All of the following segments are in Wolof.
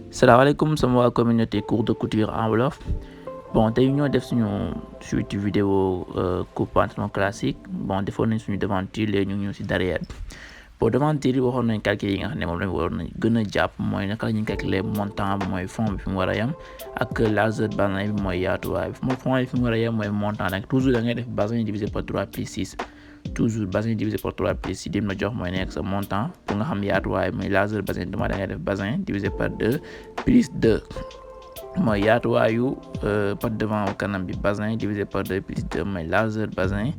Salaamaaleykum sama waa communauté cours de couture en wolof. Bon tey ñoo def suñu suite vidéo Coupe Pantalon Classique. Bon defoon nañ suñu devanture léegi ñu ngi ñëw si derrière. Pour devanture yi waxoon nañ calcul yi nga xam ne moom lañ waroon nañ gën a jàpp mooy naka la ñuy calculer montant bi mooy fond bi fi mu war a yem ak largeur basin bi mooy yaatuwaay bi fond bi fi mu war a yem mooy montant nag toujours da ngay def basin divisé par 3 plus 6. Toujours basin divisé par 3 plus 6 dim la jox mooy nekk sa montant pour nga xam yaatuwaay mooy largeur basin dama da ngay def basin divisé par 2 plus 2 mooy yaatuwaayu par devant kanam bi basin divisé par 2 plus 2 mooy largeur basin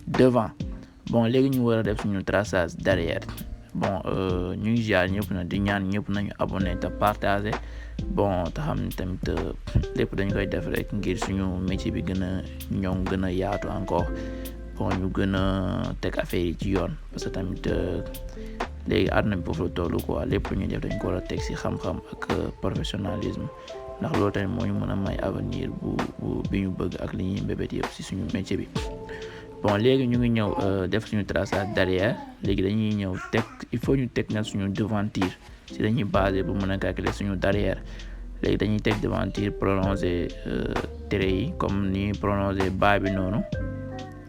devant. Bon léegi ñu war a def suñu traçage derrière. Bon ñu ngi jaar ñëpp na di ñaan ñëpp nañu abonné te partagé bon te xam ne tamit lépp dañ koy def rek ngir suñu métier bi gën a ñoŋ gën a yaatu encore. Bon ñu gën a teg affaire yi ci yoon parce que tamit léegi àdduna bi foofu la tollu quoi lépp lu ñuy def dañ ko war a teg si xam-xam ak professionnalisme ndax loolu tamit moo ñu mën a may avenir bu bi ñu bëgg ak li ñuy mbébét yëpp si suñu métier bi. Bon léegi ñu ngi ñëw def suñu traçage derrière léegi dañuy ñëw teg il faut ñu teg nag suñu devanture si dañuy basé bu mën a calculer suñu derrière. Léegi dañuy teg devanture prolonger trait yi comme ni prolonger bas bi noonu.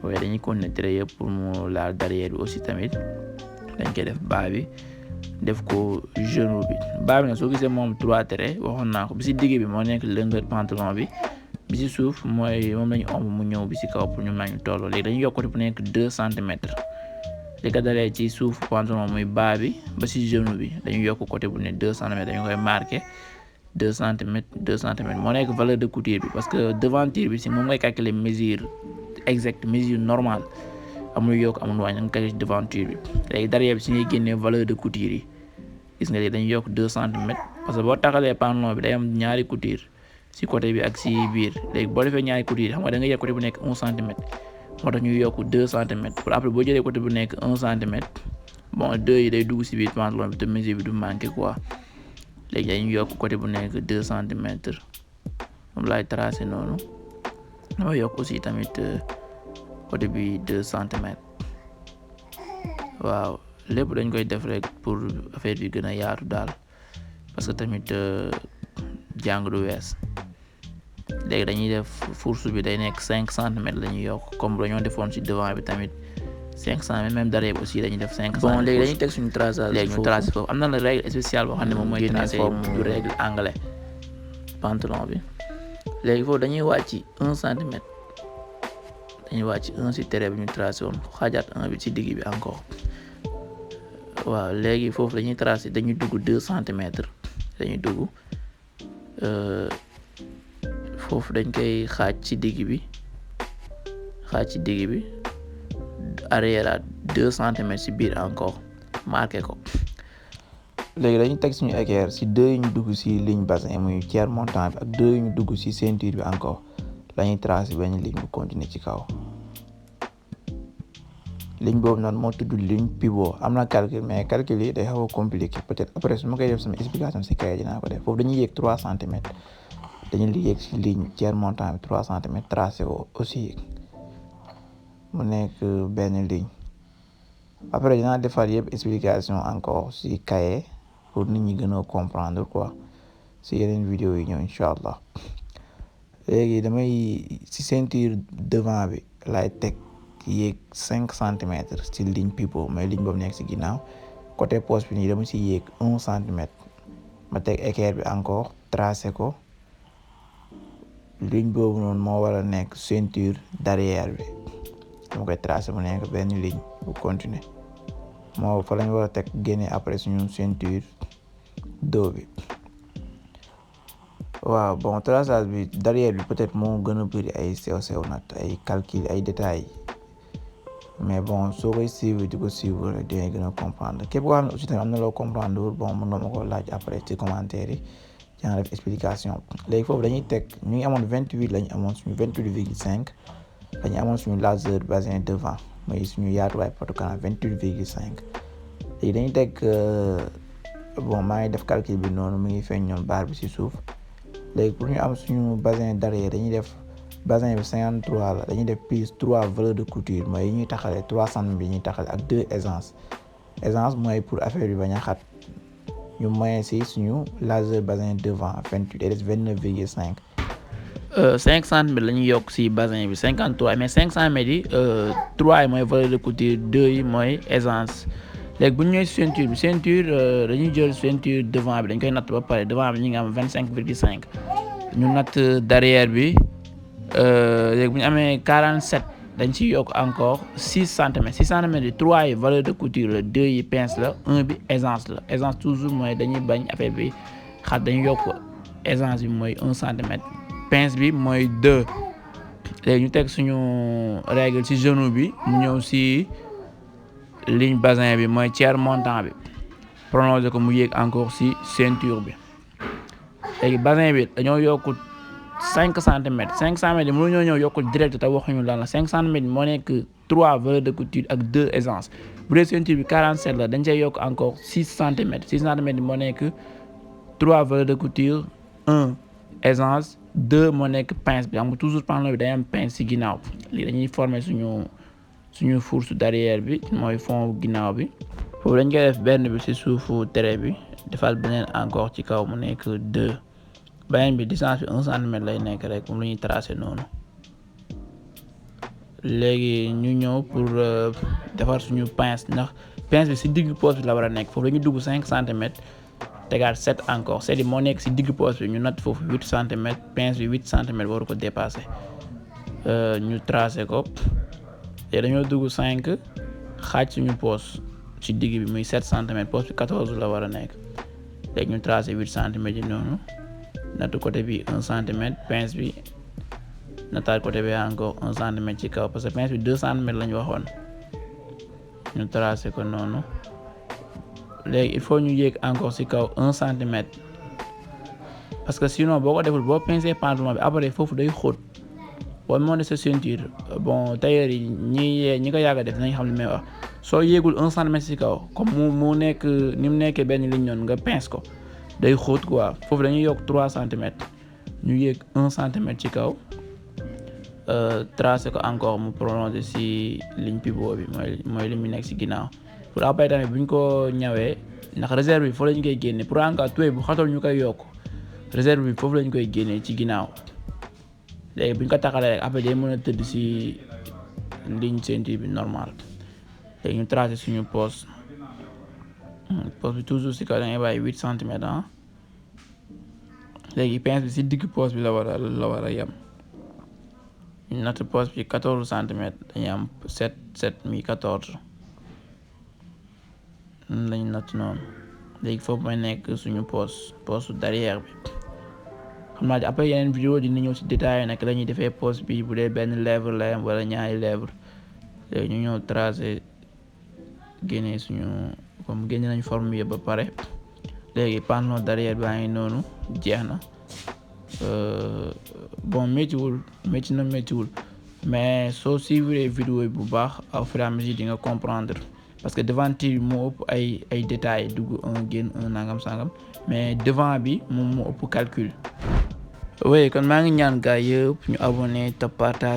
waaye dañuy continuer trait yëpp pour mu laal derrière bi aussi tamit dañ koy def bas bi def ko genou bi bas bi nag soo gisee moom 3 traits waxoon naa ko bi si digg bi moo nekk longueur pantalon bi si suuf mooy moom lañu omb mu ñëw bi si kaw pour ñu mën ñu tolloo léegi dañuy yokk côté bu nekk 2 centimètres li ko dalee ci suuf pantalon muy bas bi ba si genou bi dañuy yokk côté bu nekk 2 centimètres dañu koy marqué 2 centimètres moo nekk valeur de couture bi parce que devanture bi si moom ngay calculer mesure exact mesure normale amul yokk amul wàññi nga calculer devanture bi léegi derrière bi si ngay génnee valeur de couture yi gis nga léegi dañuy yokk 2 centimètres parce que boo taxalee pantalon bi day am ñaari couture si côté bi ak si biir léegi boo defee ñaari couture xam nga da nga yokk côté bu nekk 1 centimètre moo tax ñuy yokk 2 centimètres pour après boo jëlee côté bu nekk 1 centimètre bon 2 yi day dugg si biir pantalon bi te mesure bi du manqué quoi léegi dañuy yokk côté bu nekk 2 centimètres moom laay tracé noonu dama yokk aussi tamit côté bi 2 centimètres waaw lépp dañ koy def rek pour affaire bi gën a yaatu daal parce que tamit jàng du wees léegi dañuy def fourche bi day nekk 5 centimètres la ñuy yokk comme dañoo defoon ci devant bi tamit 5 centimètres même derrière bi aussi dañuy def 5 centimètres. Bon léegi dañuy teg suñu traçage léegi ñu tracé foofu am na la règle spéciale boo xam ne moom mooy tracé du règle anglais pantalon bi léegi foofu dañuy wàcc 1 centimètre dañuy wàcc 1 si trait bi ñu tracé woon xaajaat 1 bi ci digg bi encore waaw léegi foofu dañuy tracé dañuy dugg 2 centimètres dañuy dugg foofu dañ koy xaaj ci digg bi arrière 2 centimètres ci biir encore marqué ko. léegi dañuy teg suñu équerre ci 2 yu ñu dugg ci ligne bassin muy tiers montant bi ak 2 yu ñu dugg ci ceinture bi encore lañuy tracé benn ligne bu continuer ci kaw ligne boobu noonu moo tudd ligne pivot am na calcul mais calcul yi day xaw a compliqué peut-être après su ma koy def sama explication ci kay dinaa ko def foofu dañuy yéeg 3 centimètres dañuy yéeg ci ligne tiers montant bi 3 centimètres tracé ko aussi mu nekk benn ligne après dinaa defar yëpp explication encore ci cahier pour nit ñi gën a comprendre quoi ci yeneen vidéo yi ñëw incha allah léegi damay ci ceinture devant bi laay teg yéeg 5 centimètres ci ligne pivot mooy ligne boobu nekk ci ginnaaw côté poche bi nii dama ci yéeg 1 centimètre ma teg équerre bi encore tracé ko ligne boobu noonu moo war a nekk ceinture derrière bi dama koy tracé mu nekk benn ligne bu continuer moo fa lañ war a teg génne après suñu ceinture dos bi waaw bon traçage bi derrière bi peut-être moo gën a bëri ay sew nag ay calcul ay détails mais bon soo koy suivre di ko suivre rek dinañ gën a comprendre képp koo xam ne aussi tamit am na loo comprendre bon mën nga ma ko laaj après ci commentaire yi dinaa def explication léegi foofu dañuy teg ñu ngi amoon 28 la ñu amoon suñu 28,5 dañu amoon suñu largeur basin devant mooy suñu yaatuwaay poto kanam 28,5 léegi dañuy teg bon maa ngi def calcul bi noonu mu ngi feeñ ñoom barre bi ci suuf léegi pour ñu am suñu basin derrière dañuy def basin bi 53 la dañuy def plus 3 valeur de couture mooy yi ñuy taxalee 3 centimètres yi ñuy taxalee ak 2 aisance mooy pour affaire bi bañ a xat ñu moyen si suñu largeur bassin devant 28 et 29,5. 5 cm la ñuy yokk si bassin bi 53 mais 5 cm yi 3 yi mooy valeur de couture 2 yi mooy aisance. léegi bu ñu ñëwee ceinture bi dañuy jël ceinture devant bi dañ koy natt ba pare devant bi ñu ngi am 25,5 ñu natt derrière bi léegi bu ñu amee 47 dañ ciy yokk encore 6 cm 6 cm yi 3 yi valeur de couture la 2 yi pince la 1 bi aisance la aisance toujours mooy dañuy bañ affaire bi xat dañuy yokk aisance bi mooy 1 cm pince bi mooy 2 léegi ñu teg suñu règle ci genou bi ñu ñëw ci ligne bassin bi mooy tiers montant bi prolongé ko mu yéeg encore ci ceinture bi léegi bassin bi dañoo yokk 5 cm 5 cm yi mënuñoo ñëw yokk direct te waxuñu lan la 5 cm moo nekk 3 valeur de couture ak 2 aisance bu dee ceinture bi 47 la dañ cay yokk encore 6 cm 6 cm moo nekk 3 valeur de couture 1 aisance 2 moo nekk pince bi xam nga toujours pantalon bi day am pince ci ginnaaw lii dañuy former suñu fourche derrière bi mooy fond ginnaaw bi foofu dañ koy def benn bi ci suufu trait bi defal beneen encore ci kaw mu nekk 2 beneen bi distance bi 1 cm lay nekk rek moom la ñuy tracé noonu léegi ñu ñëw pour defar suñu pince ndax pince bi ci digg poche bi la war a nekk foofu dañuy dugg 5 cm tegaat 7 encore 7 yi moo nekk ci digg poche bi ñu natt foofu 8 cm pince bi 8 cm waru ko dépassé ñu tracé ko te dañoo dugg 5 xaaj suñu poche ci digg bi muy 7 cm poche bi 14 la war a nekk léegi ñu tracé 8 cm yi noonu natt côté bi 1 cm pince bi nattaat côté bi encore 1 cm ci kaw parce que pince bi 2 cm la ñu waxoon ñu tracé ko noonu léegi il faut ñu yéeg encore ci kaw 1 cm parce que sinon boo ko deful boo pincé pantalon bi après foofu day xóot boo monté sa ceinture bon tailleur yi ñi ko yàgg a def nañ xam li may wax soo yéegul 1 cm ci kaw comme mu nekk ni mu nekkee benn ligne noonu nga pince ko day xóot quoi foofu dañuy yokk 3 cm ñu yéeg 1 cm ci kaw tracé ko encore mu prolongé ci ligne pivot bi mooy li mu nekk ci ginnaaw pour après tamit bu ñu ko ñawee ndax réserve bi foofu la ñu koy génne pour en cas tuwe bu xatal ñu koy yokk réserve bi foofu la ñu koy génne ci ginnaaw léegi bu ñu ko taxalee rek après day mën a tëdd ci ligne ceinture bi normal léegi ñu tracé suñu poche bi toujours ci kaw da ngay bàyyi 8 cm léegi pince bi ci digg poche bi la war a yem ñu natt poche bi 14 cm dañuy am 7 mi 14 lañu natt noonu léegi foofu mooy nekk suñu poche derrière bi xam naa après yeneen vidéo dina ñëw ci détail nag la ñuy defee poche bi bu dee benn lèvre la yam wala ñaari lèvre léegi ñu ñëw tracé génne comme génne nañ forme bi ba pare léegi pantalon derrière baa ngi noonu jeex na bon méttiwul mais soo suivre vidéo yi bu baax au fur et à mesure di nga comprendre parce que devanture bi moo ëpp ay détails dugg un génn un nangam sangam mais devant bi moom moo ëpp calcul. oui kon maa ngi ñaan gars yëpp ñu abonné te partage